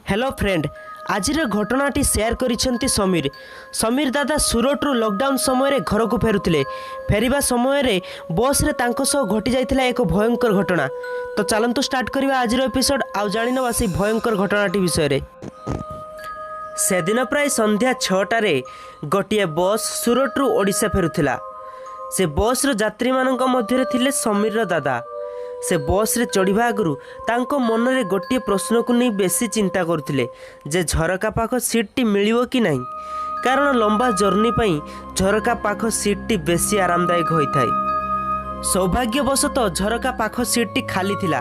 Hello friend, ଆଜିର ଘଟଣାଟି share କରିଛନ୍ତି ସମୀର। ସମୀର ଦାଦା ସୁରଟରୁ ଲକଡାଉନ୍ ସମୟରେ ଘରକୁ ଫେରୁଥିଲେ। ଫେରିବା ସମୟରେ ବସ୍ରେ ତାଙ୍କ ସହ ଘଟିଯାଇଥିଲା ଏକ ଭୟଙ୍କର ଘଟଣା। ତ ଚାଲନ୍ତୁ ଷ୍ଟାର୍ଟ କରିବା ଆଜିର ଏପିସୋଡ଼ ଆଉ ଜାଣିନେବା ସେଇ ଭୟଙ୍କର ଘଟଣାଟି ବିଷୟରେ। ସେଦିନ ପ୍ରାୟ ସନ୍ଧ୍ୟା 6ଟାରେ ଗୋଟିଏ ବସ୍ ସୁରଟରୁ ଓଡ଼ିଶା ଫେରୁଥିଲା। ସେ ବସ୍ର ଯାତ୍ରୀମାନଙ୍କ ମଧ୍ୟରେ ଥିଲେ ସମୀରର ଦାଦା। ସେ ବସ୍ରେ ଚଢ଼ିବା ଆଗରୁ ତାଙ୍କ ମନରେ ଗୋଟିଏ ପ୍ରଶ୍ନକୁ ନେଇ ବେଶୀ ଚିନ୍ତା କରୁଥିଲେ ଯେ ଝରକା ପାଖ ସିଟ୍ଟି ମିଳିବ କି ନାହିଁ, କାରଣ ଲମ୍ବା ଜର୍ଣ୍ଣି ପାଇଁ ଝରକା ପାଖ ସିଟ୍ଟି ବେଶୀ ଆରାମଦାୟକ ହୋଇଥାଏ। ସୌଭାଗ୍ୟବଶତଃ ଝରକା ପାଖ ସିଟ୍ଟି ଖାଲି ଥିଲା।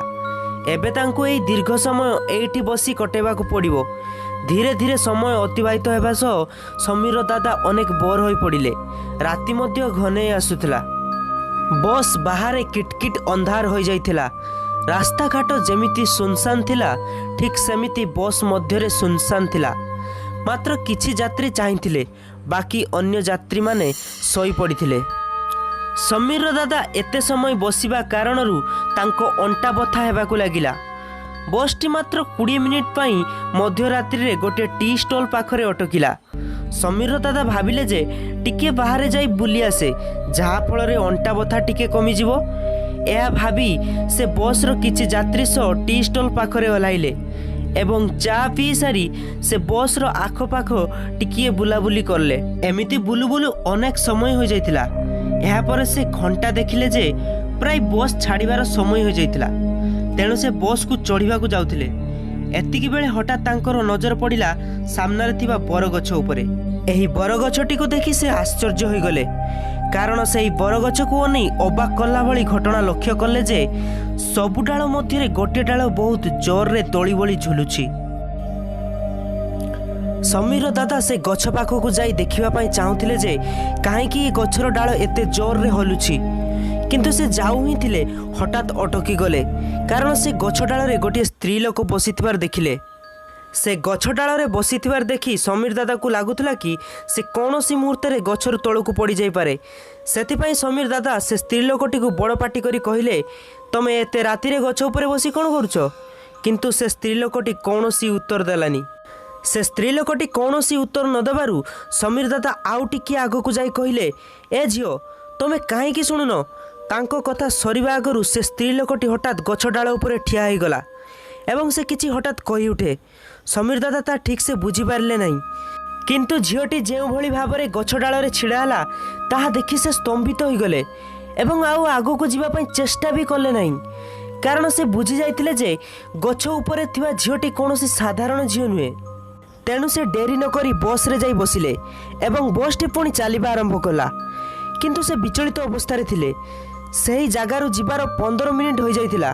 ଏବେ ତାଙ୍କୁ ଏହି ଦୀର୍ଘ ସମୟ ଏଇଠି ବସି କଟେଇବାକୁ ପଡ଼ିବ। ଧୀରେ ଧୀରେ ସମୟ ଅତିବାହିତ ହେବା ସହ ସମୀର ଦାଦା ଅନେକ ବୋର୍ ହୋଇପଡ଼ିଲେ। ରାତି ମଧ୍ୟ ଘନେଇ ଆସୁଥିଲା। ବସ୍ ବାହାରେ କିଟକିଟ ଅନ୍ଧାର ହୋଇଯାଇଥିଲା। ରାସ୍ତାଘାଟ ଯେମିତି ସୁନସାନ ଥିଲା, ଠିକ୍ ସେମିତି ବସ୍ ମଧ୍ୟରେ ସୁନସାନ ଥିଲା। ମାତ୍ର କିଛି ଯାତ୍ରୀ ଚାହିଁଥିଲେ, ବାକି ଅନ୍ୟ ଯାତ୍ରୀମାନେ ଶୋଇପଡ଼ିଥିଲେ। ସମୀର ଦାଦା ଏତେ ସମୟ ବସିବା କାରଣରୁ ତାଙ୍କ ଅଣ୍ଟା ବଥା ହେବାକୁ ଲାଗିଲା। ବସ୍ଟି ମାତ୍ର 20 ମିନିଟ୍ ପାଇଁ ମଧ୍ୟରାତ୍ରିରେ ଗୋଟିଏ ଟି ଷ୍ଟଲ୍ ପାଖରେ ଅଟକିଲା। ସମୀର ଦାଦା ଭାବିଲେ ଯେ ଟିକିଏ ବାହାରେ ଯାଇ ବୁଲି ଆସେ, ଯାହାଫଳରେ ଅଣ୍ଟା ବଥା ଟିକେ କମିଯିବ। ଏହା ଭାବି ସେ ବସ୍ର କିଛି ଯାତ୍ରୀ ସହ ଟି ଷ୍ଟଲ୍ ପାଖରେ ଓହ୍ଲାଇଲେ ଏବଂ ଚା ପିଇ ସାରି ସେ ବସ୍ର ଆଖପାଖ ଟିକିଏ ବୁଲାବୁଲି କଲେ। ଏମିତି ବୁଲୁ ବୁଲୁ ଅନେକ ସମୟ ହୋଇଯାଇଥିଲା। ଏହାପରେ ସେ ଘଣ୍ଟା ଦେଖିଲେ ଯେ ପ୍ରାୟ ବସ୍ ଛାଡ଼ିବାର ସମୟ ହୋଇଯାଇଥିଲା। ତେଣୁ ସେ ବସ୍କୁ ଚଢ଼ିବାକୁ ଯାଉଥିଲେ। ଏତିକି ବେଳେ ହଠାତ୍ ତାଙ୍କର ନଜର ପଡ଼ିଲା ସାମ୍ନାରେ ଥିବା ବରଗଛ ଉପରେ। ଏହି ବରଗଛଟିକୁ ଦେଖି ସେ ଆଶ୍ଚର୍ଯ୍ୟ ହୋଇଗଲେ, କାରଣ ସେହି ବରଗଛକୁ ଅନେଇ ଅବାକ୍ କଲା ଭଳି ଘଟଣା ଲକ୍ଷ୍ୟ କଲେ ଯେ ସବୁ ଡାଳ ମଧ୍ୟରେ ଗୋଟିଏ ଡାଳ ବହୁତ ଜୋରରେ ଦୋଳି ଭଳି ଝୁଲୁଛି। ସମୀର ଦାଦା ସେ ଗଛ ପାଖକୁ ଯାଇ ଦେଖିବା ପାଇଁ ଚାହୁଁଥିଲେ ଯେ କାହିଁକି ଏ ଗଛର ଡାଳ ଏତେ ଜୋରରେ ହଲୁଛି। କିନ୍ତୁ ସେ ଯାଉ ହିଁ ଥିଲେ, ହଠାତ୍ ଅଟକି ଗଲେ, କାରଣ ସେ ଗଛ ଡାଳରେ ଗୋଟିଏ ସ୍ତ୍ରୀ ଲୋକ ବସିଥିବାର ଦେଖିଲେ। ସେ ଗଛ ଡାଳରେ ବସିଥିବାର ଦେଖି ସମୀର ଦାଦାକୁ ଲାଗୁଥିଲା କି ସେ କୌଣସି ମୁହୂର୍ତ୍ତରେ ଗଛରୁ ତଳକୁ ପଡ଼ିଯାଇପାରେ। ସେଥିପାଇଁ ସମୀର ଦାଦା ସେ ସ୍ତ୍ରୀ ଲୋକଟିକୁ ବଡ଼ ପାଟି କରି କହିଲେ, "ତମେ ଏତେ ରାତିରେ ଗଛ ଉପରେ ବସି କ'ଣ କରୁଛ?" କିନ୍ତୁ ସେ ସ୍ତ୍ରୀ ଲୋକଟି କୌଣସି ଉତ୍ତର ଦେଲାନି। ସେ ସ୍ତ୍ରୀ ଲୋକଟି କୌଣସି ଉତ୍ତର ନ ଦେବାରୁ ସମୀର ଦାଦା ଆଉ ଟିକିଏ ଆଗକୁ ଯାଇ କହିଲେ, "ଏ ଝିଅ, ତମେ କାହିଁକି ଶୁଣୁନ?" ତାଙ୍କ କଥା ସରିବା ଆଗରୁ ସେ ସ୍ତ୍ରୀ ଲୋକଟି ହଠାତ୍ ଗଛ ଡାଳ ଉପରେ ଠିଆ ହୋଇଗଲା ଏବଂ ସେ କିଛି ହଠାତ୍ କହି ଉଠେ। ସମୀର ଦାଦା ତା ଠିକ୍ସେ ବୁଝିପାରିଲେ ନାହିଁ, କିନ୍ତୁ ଝିଅଟି ଯେଉଁଭଳି ଭାବରେ ଗଛ ଡାଳରେ ଛିଡ଼ା ହେଲା, ତାହା ଦେଖି ସେ ସ୍ତମ୍ଭିତ ହୋଇଗଲେ ଏବଂ ଆଉ ଆଗକୁ ଯିବା ପାଇଁ ଚେଷ୍ଟା ବି କଲେ ନାହିଁ, କାରଣ ସେ ବୁଝି ଯାଇଥିଲେ ଯେ ଗଛ ଉପରେ ଥିବା ଝିଅଟି କୌଣସି ସାଧାରଣ ଝିଅ ନୁହେଁ। ତେଣୁ ସେ ଡେରି ନକରି ବସ୍ରେ ଯାଇ ବସିଲେ ଏବଂ ବସ୍ଟି ପୁଣି ଚାଲିବା ଆରମ୍ଭ କଲା। କିନ୍ତୁ ସେ ବିଚଳିତ ଅବସ୍ଥାରେ ଥିଲେ। ସେହି ଜାଗାରୁ ଯିବାର 15 ମିନିଟ୍ ହୋଇଯାଇଥିଲା,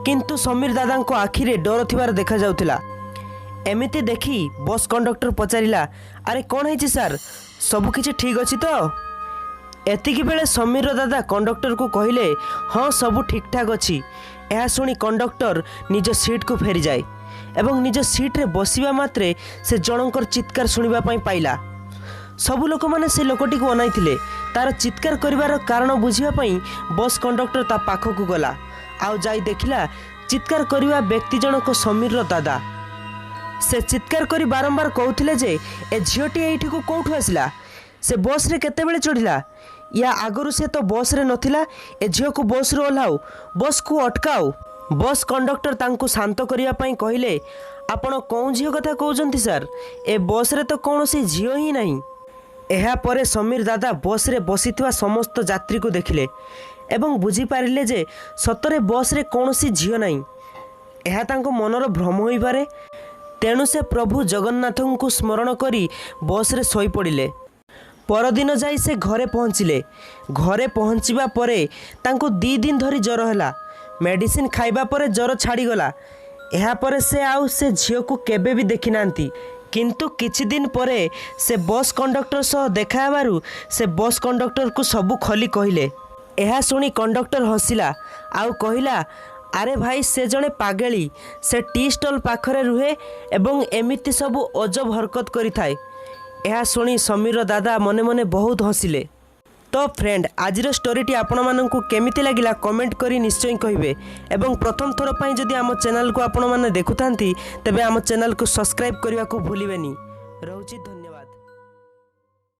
କିନ୍ତୁ ସମୀର ଦାଦାଙ୍କ ଆଖିରେ ଡର ଥିବାର ଦେଖାଯାଉଥିଲା। ଏମିତି ଦେଖି ବସ୍ କଣ୍ଡକ୍ଟର ପଚାରିଲା, "ଆରେ, କ'ଣ ହେଇଛି ସାର୍? ସବୁ କିଛି ଠିକ୍ ଅଛି ତ?" ଏତିକି ବେଳେ ସମୀର ଦାଦା କଣ୍ଡକ୍ଟରକୁ କହିଲେ, "ହଁ, ସବୁ ଠିକ୍ଠାକ୍ ଅଛି।" ଏହା ଶୁଣି କଣ୍ଡକ୍ଟର ନିଜ ସିଟ୍କୁ ଫେରିଯାଏ ଏବଂ ନିଜ ସିଟ୍ରେ ବସିବା ମାତ୍ରେ ସେ ଜଣଙ୍କର ଚିତ୍କାର ଶୁଣିବା ପାଇଁ ପାଇଲା। ସବୁ ଲୋକମାନେ ସେ ଲୋକଟିକୁ ଅନାଇଥିଲେ। ତାର ଚିତ୍କାର କରିବାର କାରଣ ବୁଝିବା ପାଇଁ ବସ୍ କଣ୍ଡକ୍ଟର ତା ପାଖକୁ ଗଲା ଆଉ ଯାଇ ଦେଖିଲା ଚିତ୍କାର କରିବା ବ୍ୟକ୍ତି ଜଣକ ସମୀରର ଦାଦା। ସେ ଚିତ୍କାର କରି ବାରମ୍ବାର କହୁଥିଲେ ଯେ ଏ ଝିଅଟି ଏଇଠିକୁ କେଉଁଠୁ ଆସିଲା? ସେ ବସ୍ରେ କେତେବେଳେ ଚଢ଼ିଲା? ୟା ଆଗରୁ ସେ ତ ବସ୍ରେ ନଥିଲା। ଏ ଝିଅକୁ ବସ୍ରୁ ଓହ୍ଲାଉ, ବସ୍କୁ ଅଟକାଉ। ବସ୍ କଣ୍ଡକ୍ଟର ତାଙ୍କୁ ଶାନ୍ତ କରିବା ପାଇଁ କହିଲେ, "ଆପଣ କେଉଁ ଝିଅ କଥା କହୁଛନ୍ତି ସାର୍? ଏ ବସ୍ରେ ତ କୌଣସି ଝିଅ ହିଁ ନାହିଁ।" ଏହାପରେ ସମୀର ଦାଦା ବସ୍ରେ ବସିଥିବା ସମସ୍ତ ଯାତ୍ରୀକୁ ଦେଖିଲେ ଏବଂ ବୁଝିପାରିଲେ ଯେ ସତରେ ବସ୍ରେ କୌଣସି ଝିଅ ନାହିଁ, ଏହା ତାଙ୍କ ମନର ଭ୍ରମ ହୋଇପାରେ। ତେଣୁ ସେ ପ୍ରଭୁ ଜଗନ୍ନାଥଙ୍କୁ ସ୍ମରଣ କରି ବସ୍ରେ ଶୋଇପଡ଼ିଲେ। ପରଦିନ ଯାଇ ସେ ଘରେ ପହଞ୍ଚିଲେ। ଘରେ ପହଞ୍ଚିବା ପରେ ତାଙ୍କୁ 2 ଦିନ ଧରି ଜ୍ୱର ହେଲା। ମେଡ଼ିସିନ ଖାଇବା ପରେ ଜ୍ୱର ଛାଡ଼ିଗଲା। ଏହାପରେ ସେ ଆଉ ସେ ଝିଅକୁ କେବେ ବି ଦେଖିନାହାନ୍ତି। କିନ୍ତୁ କିଛି ଦିନ ପରେ ସେ ବସ୍ କଣ୍ଡକ୍ଟର ସହ ଦେଖା ହେବାରୁ ସେ ବସ୍ କଣ୍ଡକ୍ଟରକୁ ସବୁ ଖୋଲି କହିଲେ। ଏହା ଶୁଣି କଣ୍ଡକ୍ଟର ହସିଲା ଆଉ କହିଲା, "ଆରେ ଭାଇ, ସେ ଜଣେ ପାଗେଳି। ସେ ଟି ଷ୍ଟଲ୍ ପାଖରେ ରୁହେ ଏବଂ ଏମିତି ସବୁ ଅଜବ ହରକତ କରିଥାଏ।" ଏହା ଶୁଣି ସମୀର ଦାଦା ମନେ ମନେ ବହୁତ ହସିଲେ। ତ ଫ୍ରେଣ୍ଡ, ଆଜିର ଷ୍ଟୋରିଟି ଆପଣମାନଙ୍କୁ କେମିତି ଲାଗିଲା କମେଣ୍ଟ କରି ନିଶ୍ଚୟ କହିବେ ଏବଂ ପ୍ରଥମ ଥର ପାଇଁ ଯଦି ଆମ ଚ୍ୟାନେଲକୁ ଆପଣମାନେ ଦେଖୁଥାନ୍ତି, ତେବେ ଆମ ଚ୍ୟାନେଲକୁ ସବସ୍କ୍ରାଇବ୍ କରିବାକୁ ଭୁଲିବେନି। ରହୁଛି, ଧନ୍ୟବାଦ।